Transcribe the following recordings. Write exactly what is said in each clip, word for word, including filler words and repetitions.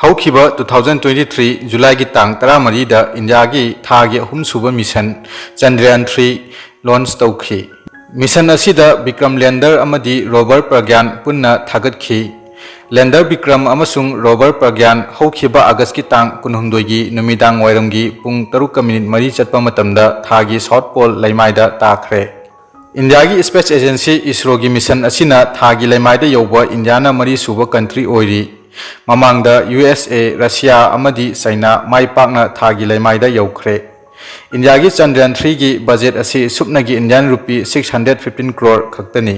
ꯍꯧꯈꯤꯕ two thousand twenty three Julyꯒꯤ ꯇꯥꯡ ꯇꯔꯥꯃꯔꯤꯗ ꯏꯟꯗꯤꯌꯥꯒꯤ ꯊꯥꯒꯤ ꯑꯍꯨꯝꯁꯨꯕ mission Chandrayaan three launch ꯇꯧꯈꯤ꯫ Mission ꯑꯁꯤꯗ Vikram lander ꯑꯃꯗꯤ rover Pragyan ꯄꯨꯟꯅ ꯊꯥꯒꯠꯈꯤ꯫ Lander Vikram ꯑꯃꯁꯨꯡ rover Pragyan ꯍꯧꯈꯤꯕ Augustꯀꯤ ꯇꯥꯡ ꯀꯨꯟꯍꯨꯝꯗꯣꯏꯒꯤ ꯅꯨꯃꯤꯗꯥꯡ ꯋꯥꯏꯔꯝꯒꯤ ꯄꯨꯡ ꯇꯔꯨꯛꯀ minute ꯃꯔꯤ ꯆꯠꯄ ꯃꯇꯝꯗ ꯊꯥꯒꯤ south pole ꯂꯩꯃꯥꯏꯗ ꯇꯥꯈ꯭ꯔꯦ꯫ ꯏꯟꯗꯤꯌꯥꯒꯤ space agency ISROꯒꯤ mission ꯑꯁꯤꯅ ꯊꯥꯒꯤ ꯂꯩꯃꯥꯏꯗ ꯌꯧꯕ ꯏꯟꯗꯤꯌꯥꯅ ꯃꯔꯤꯁꯨꯕ country ꯑꯣꯏꯔꯤ꯫ ꯃꯃꯥꯡꯗ U S A, Russia ꯑꯃꯗꯤ China ꯃꯥꯏ ꯄꯥꯛꯅ ꯊꯥꯒꯤ ꯂꯩꯃꯥꯏꯗ ꯌꯧꯈ꯭ꯔꯦ꯫ ꯏꯟꯗꯤꯌꯥꯒꯤ Chandrayaan threeꯒꯤ budget ꯑꯁꯤ ꯁꯨꯞꯅꯒꯤ Indian rupee six hundred fifteen crore ꯈꯛꯇꯅꯤ꯫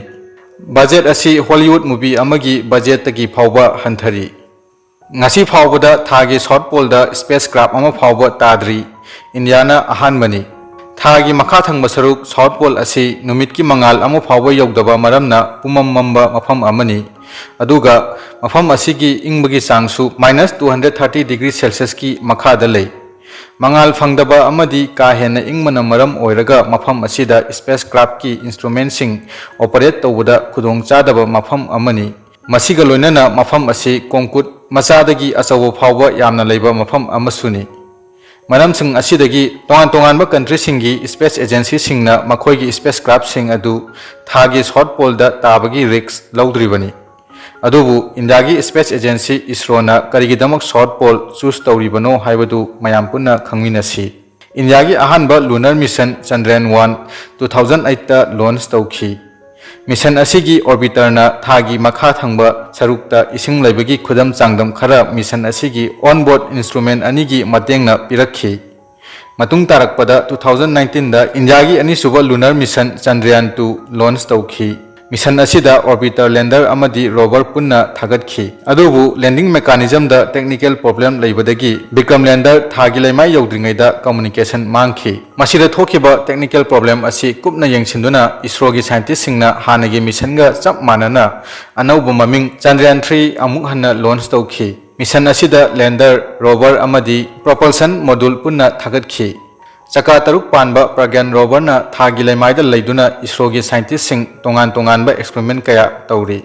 Budget ꯑꯁꯤ Hollywood movie ꯑꯃꯒꯤ budgetꯇꯒꯤ ꯐꯥꯎꯕ ꯍꯟꯊꯔꯤ꯫ ꯉꯁꯤ ꯐꯥꯎꯕꯗ ꯊꯥꯒꯤ south poleꯗ spacecraft ꯑꯃ ꯐꯥꯎꯕ ꯇꯥꯗ꯭ꯔꯤ꯫ ꯏꯟꯗꯤꯌꯥꯅ ꯑꯍꯥꯟꯕꯅꯤ꯫ ꯊꯥꯒꯤ ꯃꯈꯥ ꯊꯪꯕ ꯁꯔꯨꯛ south pole ꯑꯁꯤ ꯅꯨꯃꯤꯠꯀꯤ ꯃꯉꯥꯜ ꯑꯃ ꯐꯥꯎꯕ ꯌꯧꯗꯕ ꯃꯔꯝꯅ ꯄꯨꯝꯃꯝ ꯃꯝꯕ ꯃꯐꯝ ꯑꯃꯅꯤ꯫ ꯑꯗꯨꯒ ꯃꯐꯝ ꯑꯁꯤꯒꯤ ꯏꯪꯕꯒꯤ ꯆꯥꯡꯁꯨ minus two hundred thirty degree Celsiusꯀꯤ ꯃꯈꯥꯗ ꯂꯩ꯫ ꯃꯉꯥꯜ ꯐꯪꯗꯕ ꯑꯃꯗꯤ ꯀꯥ ꯍꯦꯟꯅ ꯏꯪꯕꯅ ꯃꯔꯝ ꯑꯣꯏꯔꯒ ꯃꯐꯝ ꯑꯁꯤꯗ spacecraftꯀꯤ instrumentꯁꯤꯡ operate ꯇꯧꯕꯗ ꯈꯨꯗꯣꯡꯆꯥꯗꯕ ꯃꯐꯝ ꯑꯃꯅꯤ꯫ ꯃꯁꯤꯒ ꯂꯣꯏꯅꯅ ꯃꯐꯝ ꯑꯁꯤ ꯀꯣꯡꯀꯨꯠ ꯃꯆꯥꯗꯒꯤ ꯑꯆꯧꯕ ꯐꯥꯎꯕ ꯌꯥꯝꯅ ꯂꯩꯕ ꯃꯐꯝ ꯑꯃꯁꯨꯅꯤ꯫ ꯃꯔꯝꯁꯤꯡ ꯑꯁꯤꯗꯒꯤ ꯇꯣꯉꯥꯟ ꯇꯣꯉꯥꯟꯕ countryꯁꯤꯡꯒꯤ space agencyꯁꯤꯡꯅ ꯃꯈꯣꯏꯒꯤ spacecraftꯁꯤꯡ ꯑꯗꯨ ꯊꯥꯒꯤ south poleꯗ ꯇꯥꯕꯒꯤ risk ꯂꯧꯗ꯭ꯔꯤꯕꯅꯤ꯫ ꯑꯗꯨꯕꯨ ꯏꯟꯗꯤꯌꯥꯒꯤ space agency ISROꯅ ꯀꯔꯤꯒꯤꯗꯃꯛ south pole choose ꯇꯧꯔꯤꯕꯅꯣ ꯍꯥꯏꯕꯗꯨ ꯃꯌꯥꯝ ꯄꯨꯟꯅ ꯈꯪꯃꯤꯟꯅꯁꯤ꯫ ꯏꯟꯗꯤꯌꯥꯒꯤ ꯑꯍꯥꯟꯕ lunar mission Chandrayaan one two thousand eightꯇ launch ꯇꯧꯈꯤ꯫ Mission ꯑꯁꯤꯒꯤ orbiterꯅ ꯊꯥꯒꯤ ꯃꯈꯥ ꯊꯪꯕ ꯁꯔꯨꯛꯇ ꯏꯁꯤꯡ ꯂꯩꯕꯒꯤ ꯈꯨꯗꯝ ꯆꯥꯡꯗꯝ ꯈꯔ mission ꯑꯁꯤꯒꯤ onboard instrument ꯑꯅꯤꯒꯤ ꯃꯇꯦꯡꯅ ꯄꯤꯔꯛꯈꯤ꯫ ꯃꯇꯨꯡ ꯇꯥꯔꯛꯄꯗ two thousand nineteenꯗ ꯏꯟꯗꯤꯌꯥꯒꯤ ꯑꯅꯤꯁꯨꯕ lunar mission Chandrayaan two launch ꯇꯧꯈꯤ꯫ Mission ꯑꯁꯤꯗ orbiter, lander ꯑꯃꯗꯤ rover ꯄꯨꯟꯅ ꯊꯥꯒꯠꯈꯤ꯫ ꯑꯗꯨꯕꯨ landing mechanismꯗ technical problem ꯂꯩꯕꯗꯒꯤ Vikram lander ꯊꯥꯒꯤ ꯂꯩꯃꯥꯏ ꯌꯧꯗ꯭ꯔꯤꯉꯩꯗ communication ꯃꯥꯡꯈꯤ꯫ ꯃꯁꯤꯗ ꯊꯣꯛꯈꯤꯕ technical problem ꯑꯁꯤ ꯀꯨꯞꯅ ꯌꯦꯡꯁꯤꯟꯗꯨꯅ ISROꯒꯤ scientistꯁꯤꯡꯅ ꯍꯥꯟꯅꯒꯤ missionꯒ ꯆꯞ ꯃꯥꯟꯅꯅ ꯑꯅꯧꯕ ꯃꯃꯤꯡ Chandrayaan three ꯑꯃꯨꯛ ꯍꯟꯅ launch ꯇꯧꯈꯤ꯫ Mission ꯑꯁꯤꯗ lander, rover ꯑꯃꯗꯤ propulsion module ꯄꯨꯟꯅ ꯊꯥꯒꯠꯈꯤ꯫ ꯆꯀꯥ ꯇꯔꯨꯛ ꯄꯥꯟꯕ Pragyan roverꯅ ꯊꯥꯒꯤ ꯂꯩꯃꯥꯏꯗ ꯂꯩꯗꯨꯅ ISROꯒꯤ scientistꯁꯤꯡ ꯇꯣꯉꯥꯟ ꯇꯣꯉꯥꯟꯕ experiment ꯀꯌꯥ ꯇꯧꯔꯤ꯫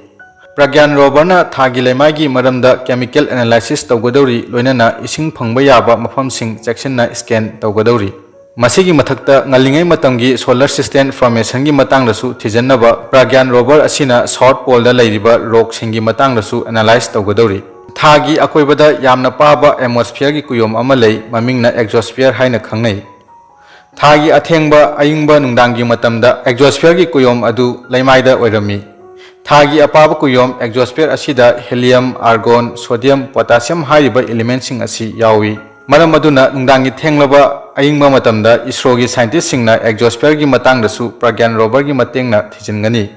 ꯄ꯭ꯔꯒ꯭ꯌꯥꯟ ꯔꯣꯚꯔꯅ ꯊꯥꯒꯤ ꯂꯩꯃꯥꯏꯒꯤ ꯃꯔꯝꯗ chemical analysis ꯇꯧꯒꯗꯧꯔꯤ, ꯂꯣꯏꯅꯅ ꯏꯁꯤꯡ ꯐꯪꯕ ꯌꯥꯕ ꯃꯐꯝꯁꯤꯡ ꯆꯦꯛꯁꯤꯟꯅ scan ꯇꯧꯒꯗꯧꯔꯤ꯫ ꯃꯁꯤꯒꯤ ꯃꯊꯛꯇ, ꯉꯜꯂꯤꯉꯩ ꯃꯇꯝꯒꯤ solar system formationꯒꯤ ꯃꯇꯥꯡꯗꯁꯨ ꯊꯤꯖꯤꯟꯅꯕ ꯄ꯭ꯔꯒ꯭ꯌꯥꯟ ꯔꯣꯚꯔ ꯑꯁꯤꯅ South Poleꯗ ꯂꯩꯔꯤꯕ ꯔꯣꯛꯁꯤꯡꯒꯤ ꯃꯇꯥꯡꯗꯁꯨ analyse ꯇꯧꯒꯗꯧꯔꯤ꯫ ꯊꯥꯒꯤ ꯑꯀꯣꯏꯕꯗ ꯌꯥꯝꯅ ꯄꯥꯕ atmosphereꯒꯤ ꯀꯨꯌꯣꯝ ꯑꯃ ꯂꯩ, ꯃꯃꯤꯡꯅ exosphere ꯍꯥꯏꯅ ꯈꯪꯅꯩ꯫ ꯊꯥꯒꯤ ꯑꯊꯦꯡꯕ ꯑꯏꯪꯕ ꯅꯨꯡꯗꯥꯡꯒꯤ ꯃꯇꯝꯗ exosphereꯒꯤ ꯀꯨꯌꯣꯝ ꯑꯗꯨ ꯂꯩꯃꯥꯏꯗ ꯑꯣꯏꯔꯝꯃꯤ꯫ ꯊꯥꯒꯤ ꯑꯄꯥꯕ ꯀꯨꯌꯣꯝ exosphere ꯑꯁꯤꯗ helium, argon, sodium, potassium ꯍꯥꯏꯔꯤꯕ elementꯁꯤꯡ ꯑꯁꯤ ꯌꯥꯎꯏ꯫ ꯃꯔꯝ ꯑꯗꯨꯅ ꯅꯨꯡꯗꯥꯡꯒꯤ ꯊꯦꯡꯂꯕ ꯑꯏꯪꯕ ꯃꯇꯝꯗ ISROꯒꯤ scientistꯁꯤꯡꯅ exosphereꯒꯤ ꯃꯇꯥꯡꯗꯁꯨ ꯄ꯭ꯔꯒ꯭ꯌꯥꯟ ꯔꯣꯚꯔꯒꯤ ꯃꯇꯦꯡꯅ ꯊꯤꯖꯤꯟꯒꯅꯤ꯫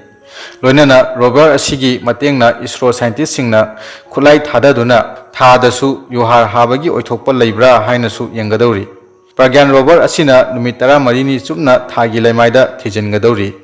ꯂꯣꯏꯅꯅ ꯔꯣꯚꯔ ꯑꯁꯤꯒꯤ ꯃꯇꯦꯡꯅ ISRO scientistꯁꯤꯡꯅ ꯈꯨꯠꯂꯥꯏ ꯊꯥꯗꯗꯨꯅ ꯊꯥꯗꯁꯨ ꯌꯨꯍꯥꯔ ꯍꯥꯕꯒꯤ ꯑꯣꯏꯊꯣꯛꯄ ꯂꯩꯕ꯭ꯔꯥ ꯍꯥꯏꯅꯁꯨ ꯌꯦꯡꯒꯗꯧꯔꯤ꯫ ꯄ꯭ꯔꯒ꯭ꯌꯥꯟ ꯔꯣꯚꯔ ꯑꯁꯤꯅ ꯅꯨꯃꯤꯠ ꯇꯔꯥꯃꯔꯤꯅꯤ ꯆꯨꯞꯅ ꯊꯥꯒꯤ ꯂꯩꯃꯥꯏꯗ ꯊꯤꯖꯤꯟꯒꯗꯧꯔꯤ꯫